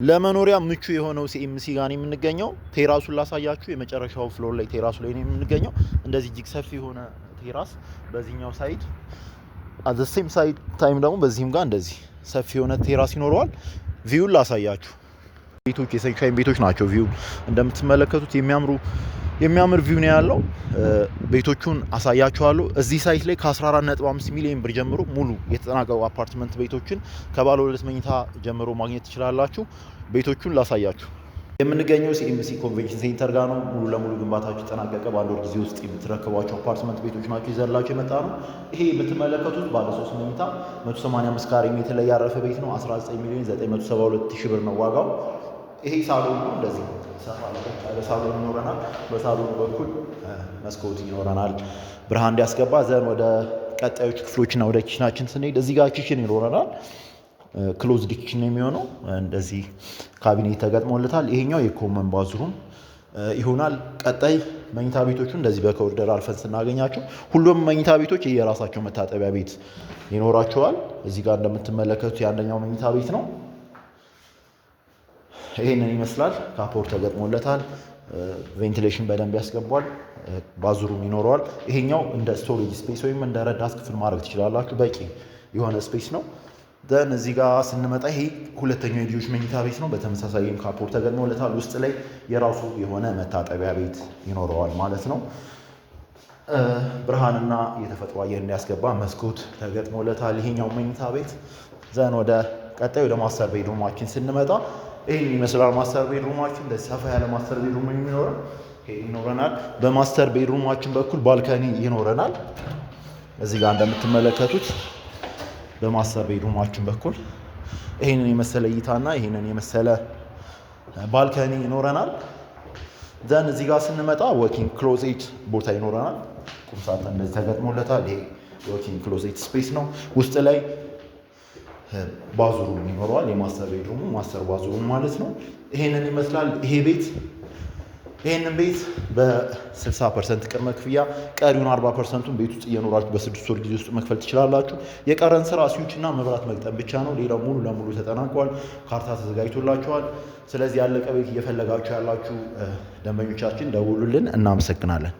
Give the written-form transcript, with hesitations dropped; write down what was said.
ለመኖሪያ ምቹ የሆነው ሲኤምሲ ጋር ነው የምንገኘው። Terrace ኡን ላሳያችሁ። የመጨረሻው floor ላይ terrace ኡ ላይ ነው የምንገኘው። እንደዚህ እጅግ ሰፊ የሆነ terrace በዚህኛው side፣ at the same side time ደግሞ በዚህም ጋር እንደዚህ ሰፊ የሆነ terrace ይኖረዋል። View ን ላሳያችሁ። ቤቶች የሰንሻይን ቤቶች ናቸው። View እንደምትመለከቱት የሚያምር view ነው ያለው። ቤቶቹን አሳያችኋለሁ። እዚህ site ላይ ከ14.5 ሚሊዮን ብር ጀምሮ ሙሉ የተጠናቀቁ አፓርትመንት ቤቶችን ከባለ ሁለት መኝታ ጀምሮ ማግኘት ትችላላችሁ። ቤቶቹን ላሳያችሁ። የምንገኘው ሲኤምሲ Convention Center ጋር ነው። ሙሉ ለሙሉ ግንባታቸው የተጠናቀቀ፣ በአንድ ወር ጊዜ ውስጥ የምትረከቧቸው አፓርትመንት ቤቶች ናቸው ይዘንላችሁ የመጣነው። ይሄ የምትመለከቱት ባለ 3 መኝታ 185 ካሬ ሜትር ላይ ያረፈ ቤት ነው። 19 ሚሊዮን 972 ሺህ ብር ነው ዋጋው። ይሄ ሳሎን ነው። እንደዚህ ሰፋ ያለ ሳሎን ይኖረናል። በሳሎኑ በኩል መስኮት ይኖረናል ብርሃን እንዲያስገባ። Then ወደ ቀጣዮቹ ክፍሎችና ወደ kitchen ኣችን ስንሄድ እዚህ ጋር kitchen ይኖረናል። Closed kitchen ነው የሚሆነው። እንደዚህ ካቢኔት ተገጥሞለታል። ይሄኛው የ common bathroom ይሆናል። ቀጣይ መኝታ ቤቶቹ እንደዚህ በኮሪደር አልፈን ስናገኛቸው ሁሉም መኝታ ቤቶች የራሳቸው መታጠቢያ ቤት ይኖራቸዋል። እዚህ ጋር እንደምትመለከቱት የአንደኛው መኝታ ቤት ነው። ይሄንን ይመስላል። Cupboard ተገጥሞለታል። Ventilation በደንብ ያስገባል። Bathroom ይኖረዋል። ይሄኛው እንደ storage space ወይም እንደ ረዳት ክፍል ማድረግ ትችላላችሁ። በቂ የሆነ space ነው። Then እዚህ ጋር ስንመጣ ይሄ ሁለተኛው የልጆች መኝታ ቤት ነው። በተመሳሳይም cupboard ተገጥሞለታል። ውስጥ ላይ የራሱ የሆነ መታጠቢያ ቤት ይኖረዋል ማለት ነው። ብርሃንና የተፈጥሮ አየር እንዲያስገባ መስኮት ተገጥሞለታል ይሄኛው መኝታ ቤት። Then ወደ ቀጣይ ወደ master bedroom ኣችን ስንመጣ ይህን ይመስላል። Master bedroom ኣችን እንደዚህ ሰፋ ያለ master bedroom የሚኖረን ይሄ ይኖረናል። በ master bedroom ኣችን በኩል balcony ይኖረናል። እዚህ ጋር እንደምትመለከቱት በ master bedroom ኣችን በኩል ይሄንን የመሰለ እይታና ይሄንን የመሰለ balcony ይኖረናል። Then እዚህ ጋር ስንመጣ walk-in closet ቦታ ይኖረናል። ቁምሳጥን እንደዚህ ተገጥሞለታል። ይሄ walk-in closet space ነው። ውስጥ ላይ Bathroom ይኖረዋል። የ master bedroom ኡ master bathroom ማለት ነው። ይሄንን ይመስላል ይሄ ቤት። ይሄንን ቤት በ60% ቅድመ ክፍያ፣ ቀሪውን 40% ኡን ቤት ውስጥ እየኖራችሁ በ6 ወር ጊዜ ውስጥ መክፈል ትችላላችሁ። የቀረን ስራ ስዊች እና መብራት መግጠም ብቻ ነው። ሌላው ሙሉ ለሙሉ ተጠናቋል። ካርታ ተዘጋጅቶላችኋል። ስለዚህ ያለቀ ቤት እየፈለጋችሁ ያላችሁ ደንበኞቻችን ደውሉልን። እናመሰግናለን።